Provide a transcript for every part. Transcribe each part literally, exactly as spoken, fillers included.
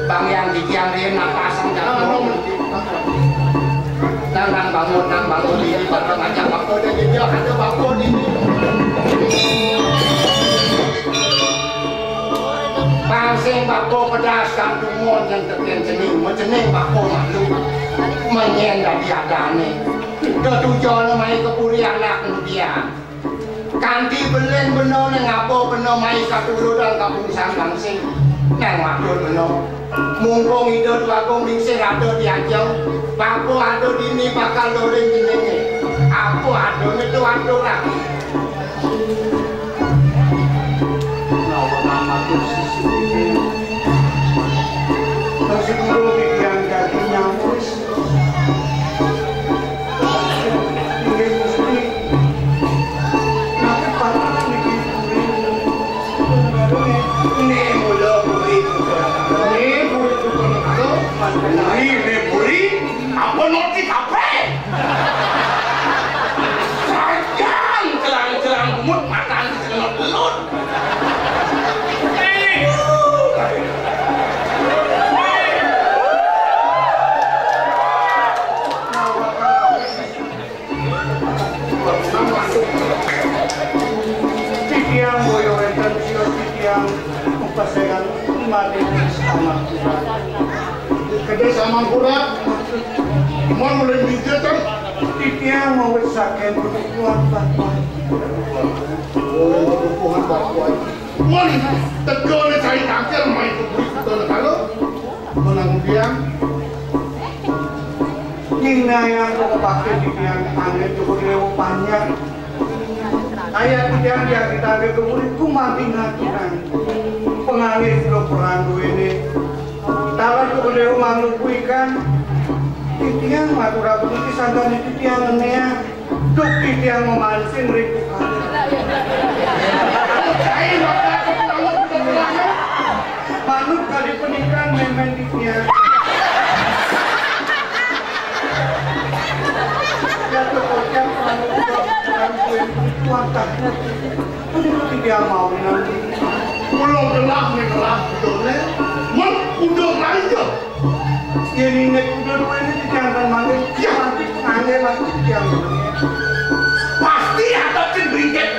Bang Yang titiang riin nak pasang jago. Nang, nang bangun, nang bangun ini, bakal ngajak bapa dan dia ada bapa ini. Bang sing bapa pedas dan tumon yang tekén cening, macening bapa malu. Menyen dadi adané. Tetujon mai ka puri anak mudian. Kanti belin bena nang apa bena mai ka tuludang ka pungsan bang sing. Nang matur bena. Mumpung Ida Dwagung Lingsir ada di ajeng, bapa ada dini bakal doring jenengé. Apa adané to atur lagi. Nawa matur sisi ini. Terus guru titiang dadi nyawis. Inggih Gusti. Napi patut niki puri? Ini mula puri. Ini puri. Ini puri. Apa noti kabeh? Sajan celang-celang bungut matan kena belut. Titiang boyo wénten sios titiang upasengan mati sama. Kedai Samangkurat. Mon mulai mijil kan? Titiang mawit saking perempuan Batuan. Oh, perempuan Batuan. Mon tegone cai tangkil mai kubur kita negara. Menang biang. Ninaya kok pakai titiang angin cukup lewu panjang. Ayah titiang diagitake kemuri kumanti ngaturan. Pengangge kula perang duwene. Taler kebeliau manuk kuwi kan. Titiang matur apunten sangkane titiang ngeneang. Duk titiang memancing ring tukang. Manuk kali penikan memen titiang. Ya tuh kocak manuk. Tuan tak. Tadi kok titiang mau nanti. Kula gelah ning gelah bedone, men udah raya. Yen inget udah duwe ini titiang kan manggil. Ya. Nanti ngangge lagi titiang. Pasti atau cin bingkit.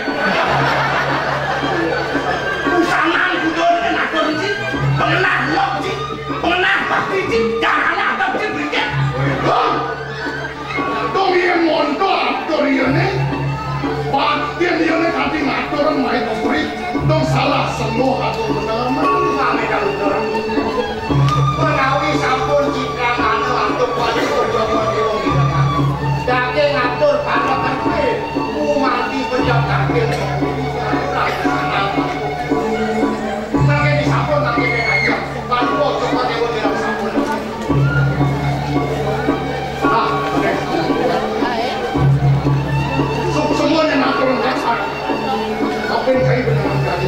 Usanan udah ini ngatur cin. Pengenah lok cin. Pengenah pasti cin. Jangan atau cin bingkit. Hah? Dong yen monto atur iyene, batin iyene kanthi ngatur mai kuwi, dong salah seno atur bener. Mami kalau dorong. Menawi sampun citrang anu atur wali perjuangan dewa. Daging atur para kerti, umarti pejabat kaki. Mangke disampun, mangke aja. Kalau mau coba dewa dirasa pun. Nah, oke. Suk semua yang ngatur kasar. Apa yang saya benar kali?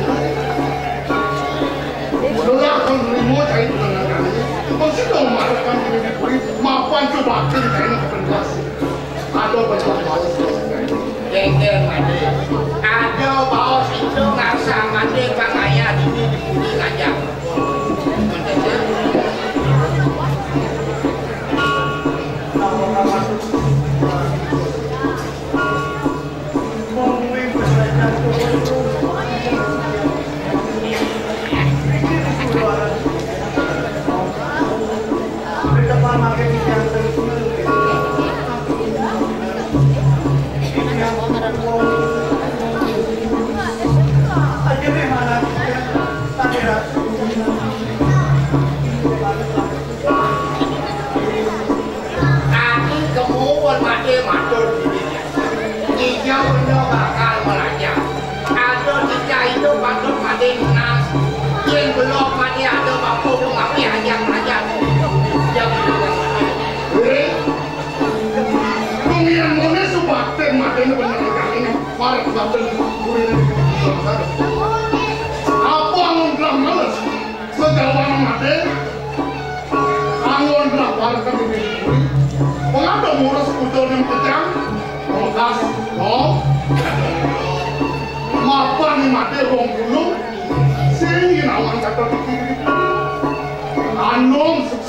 Setelah menerima saya benar kali. Mesti dong marahkan diri diri. Mapan coba akhir saya kepentas. Ada banyak males. Gengger mati. Ada baos itu ngarsa mati bang ayah dini dipuji ngajak. Tadi kemu pun mati matur diri. Ija benda bakal melajah. Ada cicak itu patut mati nunas. Yen belum mati ada bapa pun mati ajak melajah. Ija benda bakal melajah. Eh? Pengiran mone subakten matene bener kali ini. Parek batin kuwi. Apa angon gelah males? Sejawan mate. Angon gelah parek kami kuwi. Pengado ngurus kuda yang pejang. Rogas, no. Mapan ni mate wong dulu. Sing yen awan kata pikir.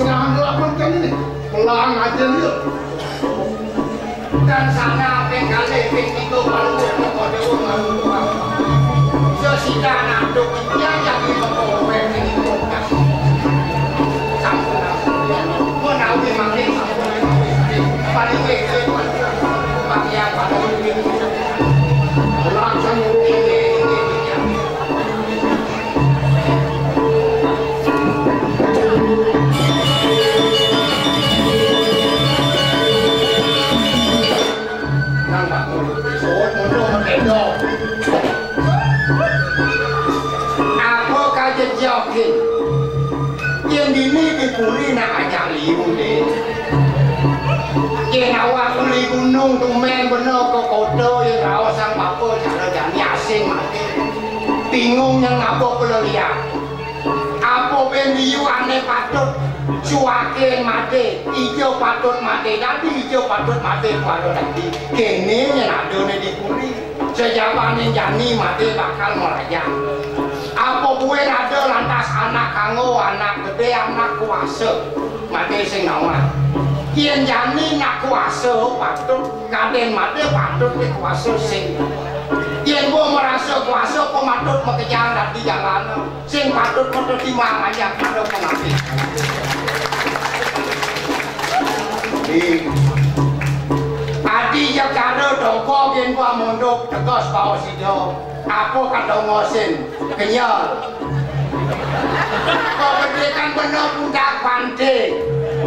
Jangan ngelakuin kan ini. Pelan aja lu. Dan sana ping kalih ping tiga baru kok dewa baru. Sesida naduk dia yang lima puluh ping ini. Sampun. Menawi mangke sampun. Paling wis pakai apa? Langsung ini, ini, ini. Nang Pak Guru, suwun mundur mendendo. Apa kajejokin? Yen dini di puri nak ajak liu, Dik. Yen awak uli gunung tumen bena ke kota, yen raos sang bapa cara jani asing mati. Bingung nyang ngapa kula liat. Apa ben liu ane patut suakin mati, ija patut mati dadi, ija patut mati kuala dadi. Kene yen adane di puri. Sejabane jani mati bakal merajang. Apa buin ada lantas anak kanggo, anak gede, anak kuasa. Mati sing nawang. Yen jani nak kuasa patut, kaden mati patut dikuasa sing. Yen gua merasa kuasa, pematut makejang dadi jalana. Sing patut metu timbang ajak pada pengantin. Adi jekara dongko yen gua mondok tegas bawa sida. Apa kata ngosin? Kenyal. Kok gede kan bener budak pante.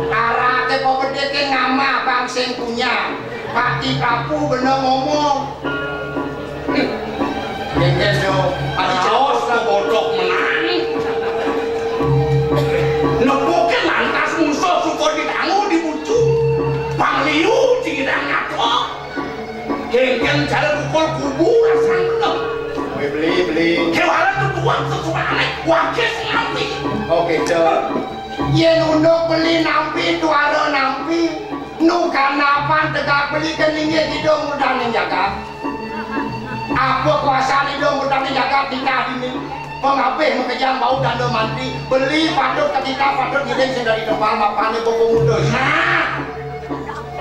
Arake kok gede kan ngamah bang sing punya. Pati kapu bener ngomong. Gengges yo, adi caos lah bodoh menang. Nepuke lantas musuh suka ditanggu di bucu. Pangliu cingidang ngatok. Genggen cara pukul kubu rasang bener. Beli, beli, beli. Kewala kebuang sesuai aneh, wakil sengampi. Oke, cek. Yen unduk beli nampi, tuara nampi. Nu kanapan tegak beli keninge hidung udaning jagat. Apa kuasane dong utami jagat titah dini? Pengabih makejang bau danda manti. Beli patut ke titah, patut ngiring sing dari tempat mapane boko muda. Nah,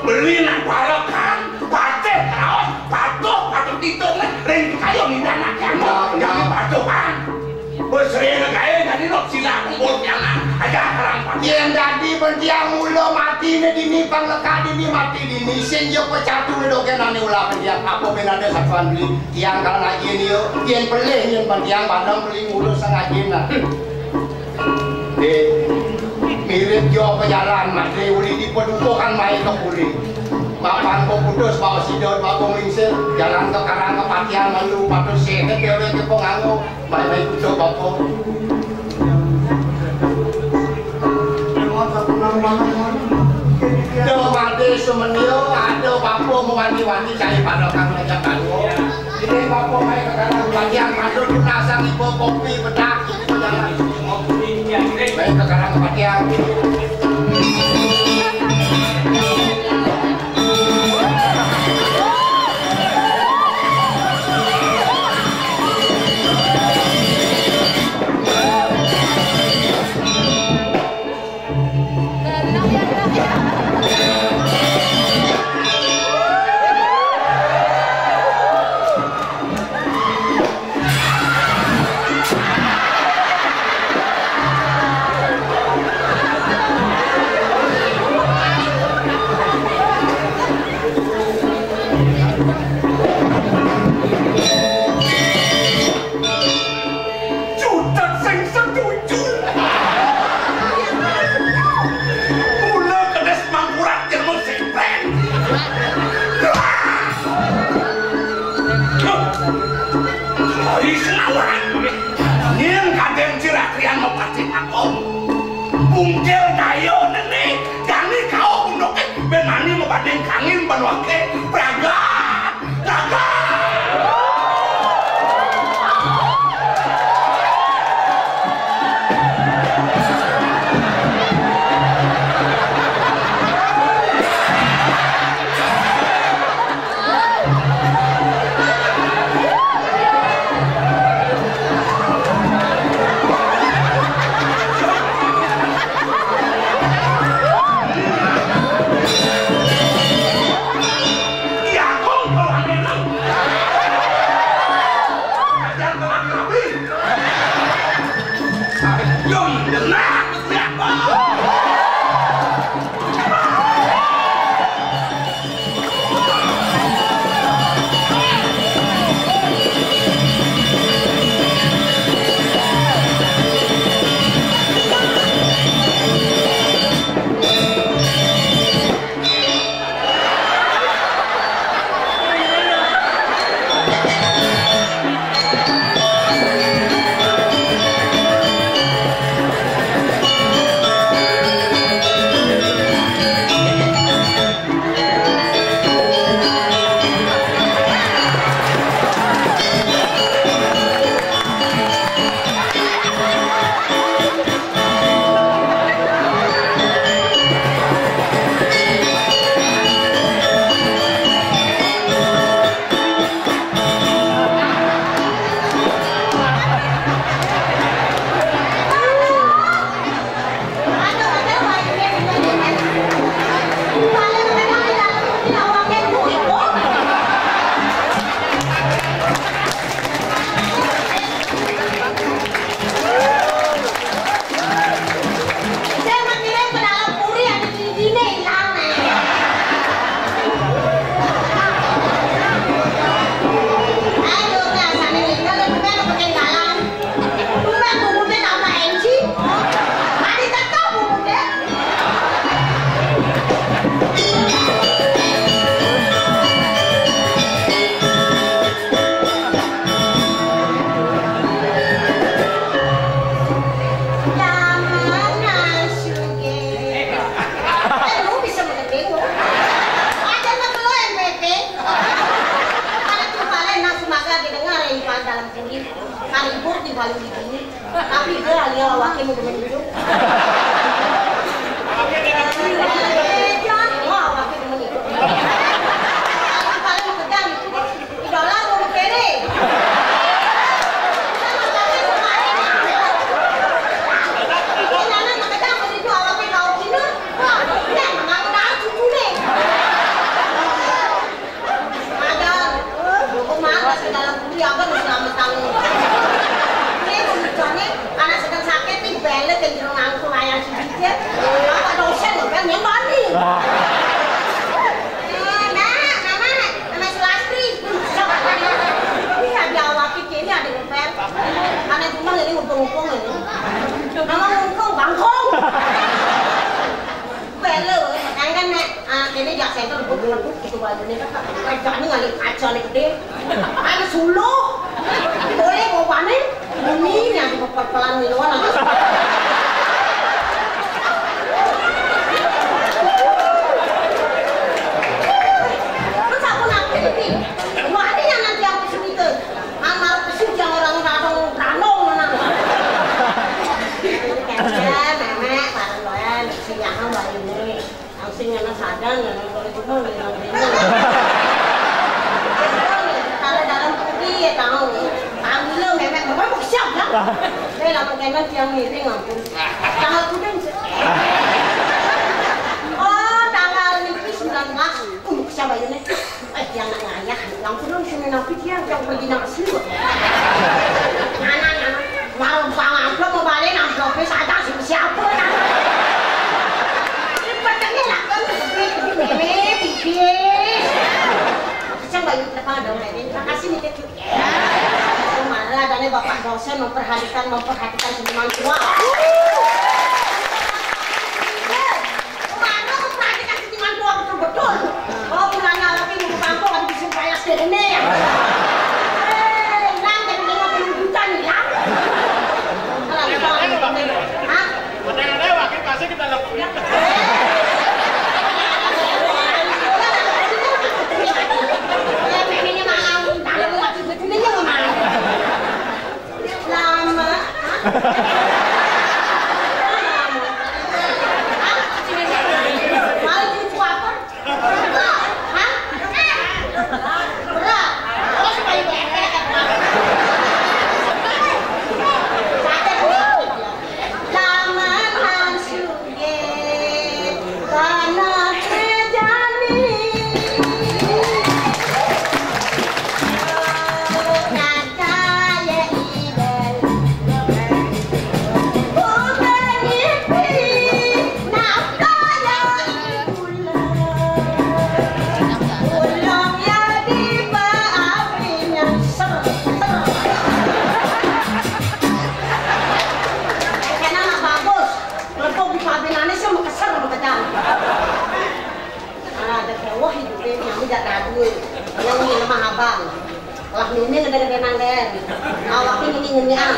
beli nak balakan, patih raos, patuh, patut ditung, ring kayo ngidan anak yang. Nah, benar. Jangan patuh, kan? Besrene kae dadi nok sila kumpul pianak. Aja karang pati. Yen dadi pentiang mula matine dini, pangleka dini, mati dini, sing ya pecatu dogenane ulah pentiang. Apa ben ada satuan beli? Tiang kala ngajin yo. Yen pelih yen pentiang padang beli mula sangajin lah. Dek, mirip yo pejalan mati uli di pedukuhan mai ke puri. Mapan kok putus bawa sidot, bawa mingsir, jalan ke karang ke patian malu, patut sehat ya oleh ke pengango. Baik-baik untuk Bapak. Ada mati semenio, ada Bapak mewanti-wanti cari pada kang raja kaluo. Ini Bapak baik ke kanan bagian masuk, nasang ibu kopi bedak, ini pejalan. Baik ke kanan bagian. Jutek sing setuju. Mula kedes mangkurat jero sipren. Hari senawan. Nying kadang cirakrian mepati takon. Bungkil kayo nene, gani kau unduke, ben mani mebanding kangin banwake, praga. Kan ibu tinggal di sini. Tapi dia, dia awake mau demen hidup. Eh, dia, oh, awake demen hidup. Paling pegang itu, idola mau kere. Ini anak pegang begitu, awake kau kina. Wah, dia memang udah cucu nih. Ada, hukum ada segala budi, apa lu selamat tangan? Ini kebutuhannya anak sedang sakit nih, balik ke jero ngangkung ayam sedikit. Apa dosen lo kan yang mandi? Eh, Mak, Mama, Mama Sulastri. Ini ada awak ini ada ngepel. Anak cuma ini ngumpul-ngumpul ini. Mama ngumpul bangkong. Bela, kan, kan, Nek, ah, kene jak senter, bu, bu, bu, gitu aja nih. Kerjanya ngalih kaca nih gede. Ada suluh. Boleh mau panen? Ini yang diperpelan di luar nanti. Kan sapu nanti, nanti. Wah, ini yang nanti aku sendiri. Amar kesuci orang radong ranong menang. Kece, memek, bareng doyan, sing nyaho mbak ini. Langsung ngena sadar, ngena boleh cuma ngena ngena. Kalau dalam putih ya tahu. Tahu lo memek, memek mau siap ya? Eh, lampu kena tiang miring ampun. Tanggal kuda. Oh, tanggal ini sembilan belas. Untuk siapa ini? Eh, dia anak ngayah, yang perlu sini nabi dia, yang pergi nang sini. Anak, anak, warung bang amplop mau balik, amplopnya saja sih, siapa, kan? Ini petengnya lah, kan? Ini, ini, ini. Saya nggak ingat apa ada, ini. Terima kasih nih, Kecil. Kemarin adanya Bapak dosen memperhatikan, memperhatikan seniman tua. Kemana tuh perhatikan seniman tua betul-betul? Kalau pulangnya lagi di kampung, lagi di Simpayas deh ini ya. Eh, hilang, jadi lima puluh juta nih, hilang. Kalau hilang, hah? Model lewat, kan pasti kita lakukan. Eh, ini mah, dalam lagi begini, mah. Lama. Hah? Hah? Mau cucu apa? Hah? Berat. Terus paling bebek. Lama langsung. Enak bagus. Klepok di pabinane sih mau keser mau kejam. Nah, ada kewah itu deh, yang tidak ragu. Yang ini lemah abang. Lah ini gede-gede nang den. Awak ini ini ini ah.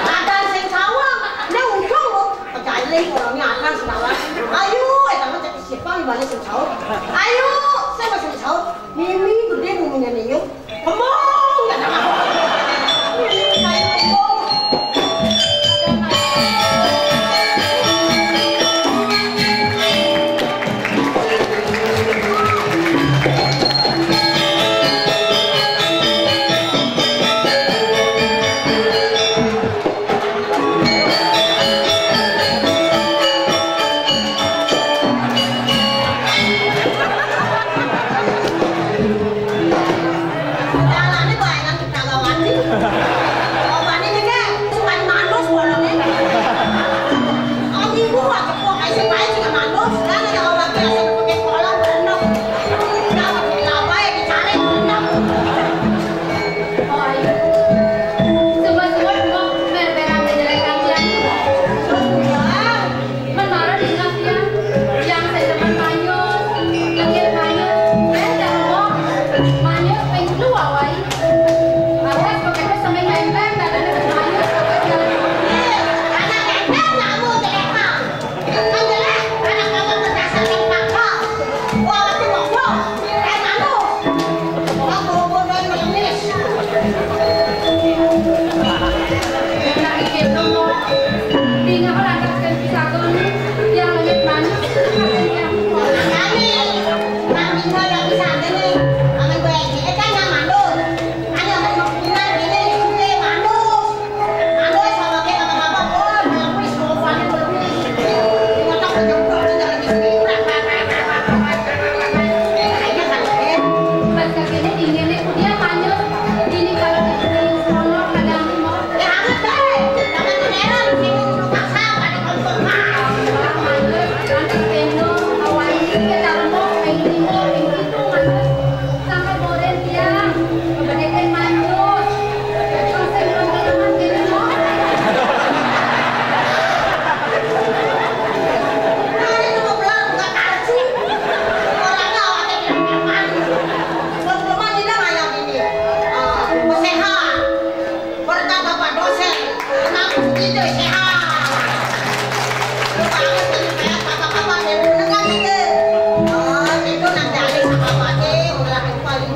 Ada sing sawah, dia ujung lo. Pegale orangnya akan semalam. Ayo, eh kamu cek siapa di mana sing sawah? Ayo, saya masih sawah. Mimi gede bumbunya nih yuk. Kembung! Dalane bayangan kita lawani. Opane ngene, sukan manus bolone. Om ibu wae kok ae sing bae sing manus, dan ada obat biasa pakai kolom berenok. Dapat laba ya dicari berenok. Oh, ayo. Semua-semua cuma mer-meran menjelekkan dia. Terus, Bang, Men mara dingeh tiang, tiang sing demen manyus, legit manyus, ben dah rembug, manyus ping telu awai. Awas kok kena seming lempeng, dah kena manyus, kok kena. Anak lempeng, nak mau jelek, Bang. Kan jelek, anak kamu berdasar lempeng, Bang. Wah, lagi ngomong, eh, manyus. Wah, ngomong dan melemis.